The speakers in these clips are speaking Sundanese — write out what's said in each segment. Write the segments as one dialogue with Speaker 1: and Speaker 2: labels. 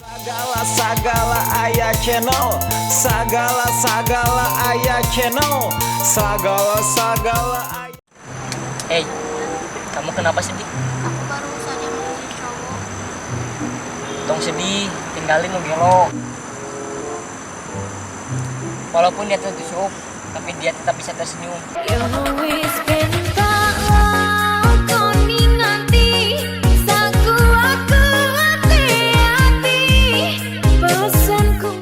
Speaker 1: Sagala sagala aya channel, sagala sagala aya channel, sagala sagala aya.
Speaker 2: Hei, kamu kenapa sedih?
Speaker 3: Aku baru saja mutusin cowok.
Speaker 2: Tong sedih, tinggalin nu gelo. Walaupun dia tertusuk, tapi dia tetap bisa tersenyum.
Speaker 4: Yo wis ben tak lakoni nganti sakuat-kuate ati pesanku.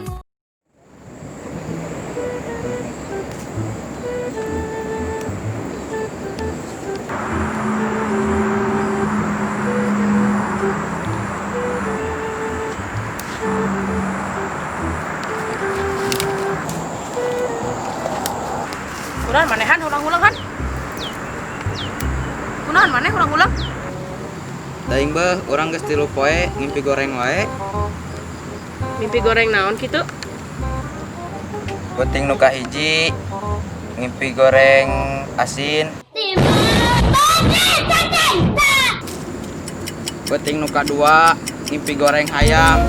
Speaker 5: Kunaon maneh, Han, hudang-huleng, Han? Kunaon maneh hudang-huleng?
Speaker 6: Daing beuh, urang geus 3 poe ngimpi goreng wae.
Speaker 5: Mimpi goreng naon kitu?
Speaker 6: Penting nu kahiji ngimpi goreng asin. Penting nu kadua ngimpi goreng hayam.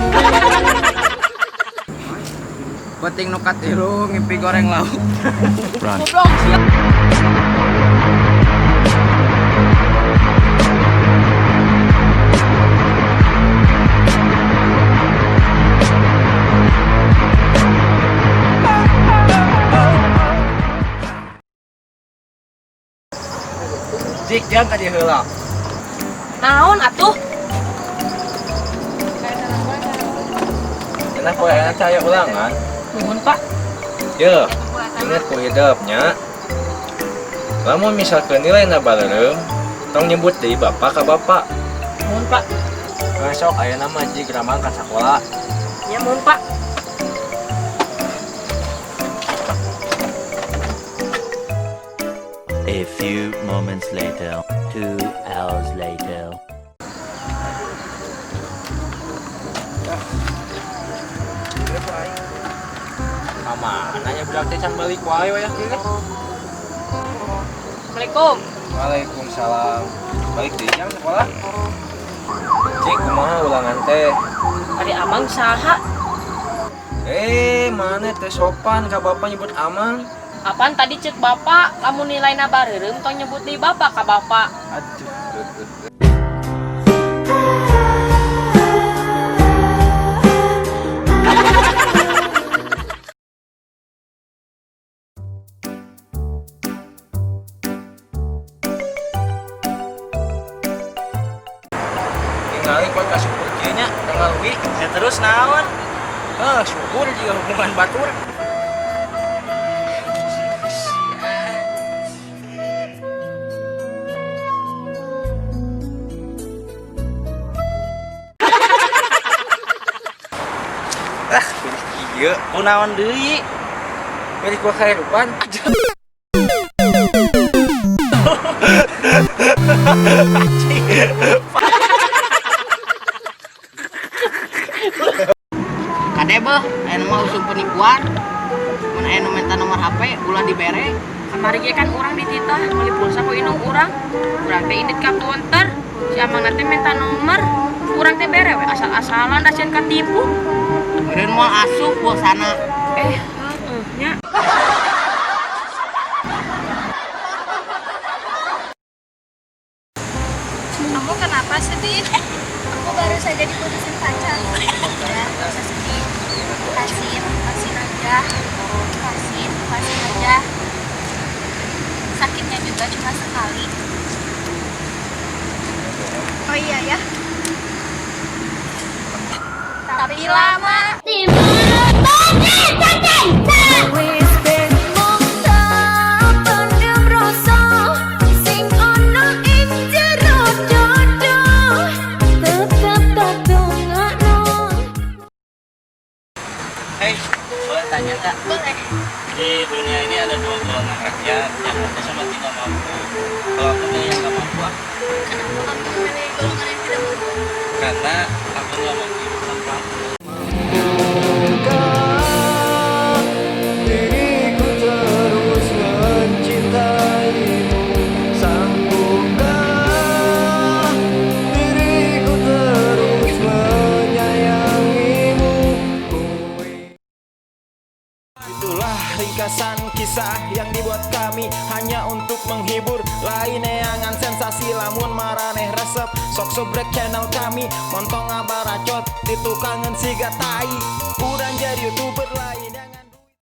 Speaker 6: Penting nu katilu ngimpi goreng lauk.
Speaker 5: Goblok sia.
Speaker 6: Jik, jang ka dieu heula.
Speaker 5: Naon atuh?
Speaker 7: Cenah poe ayeuna teh aya ulangan.
Speaker 5: Nuhun, Pak.
Speaker 7: Yeuh, inget ku hidep nya. Lamun misalkeun nilaina bareureum, tong nyebut deui bapak ka bapak.
Speaker 5: Nuhun, Pak.
Speaker 7: Besok ayeuna mah jig ramang ka sakola.
Speaker 5: Ya, nuhun, Pak.
Speaker 8: A few moments later, 2 hours later.
Speaker 7: Ka mana nya budak teh, can balik wae wayah kieu teh?
Speaker 5: Assalamualaikum.
Speaker 7: Waalaikumsalam. Balik deui jang sekolah. Cik, kumaha ulangan teh?
Speaker 5: Ari amang saha?
Speaker 7: Eh, maneh teh sopan ka bapak nyebut amang?
Speaker 5: Apan tadi cek bapak, lamun nilaina bareureum tong nyebut deui bapak ka bapak.
Speaker 7: Aduh. Tinggali kuat ka syukur kieu nya, tanggal wi.
Speaker 6: Ya terus naon?
Speaker 7: Eh, syukur jiga hubungan batur. Ah, pilih kieu.
Speaker 6: Kunaon deui?
Speaker 7: Pilih gua kahirupan.
Speaker 2: Kade beuh, aya mah usum penipuan. Mun aya nu minta nomor HP, ulah dibere.
Speaker 5: Kamari ge kan urang dititah meuli pulsa ku indung urang. Urang teh indit ka konter. Si amang teh minta nomor. Urang teh bere we asal-asalan, da sieun katipu.
Speaker 2: Meureun moal asup pulsana.
Speaker 5: Eh, heueuh nya.
Speaker 3: Kamu kenapa sedih? Aku baru saja diputusin pacar. Udah, gak usah sedih. Lepasin, lepasin aja. Lepasin, lepasin aja. Sakitnya juga cuma sekali. Oh iya ya. Tapi lama.
Speaker 4: Wis ben mung tak pendem rasa sing ana ing jero dada tetep tak dongakno.
Speaker 6: Hei, boleh tanya nggak?
Speaker 3: Boleh.
Speaker 6: Di dunia ini ada dua golongan rakyat, yang mampu sama tidak mampu. Kalau aku milih yang nggak mampu, ah.
Speaker 3: Kenapa kamu memilih golongan yang tidak mampu?
Speaker 6: Karena aku nggak mampu hidup tanpa aku.
Speaker 1: Diriku terus mencintaimu? Sanggupkah diriku terus menyayangimu? Ringkasan kisah yang dibuat kami hanya untuk menghibur, lain neangan sensasi. Lamun maraneh resep, sok subrek channel kami. Montong ngabaracot di tukangan siga tai. Urang jadi youtuber.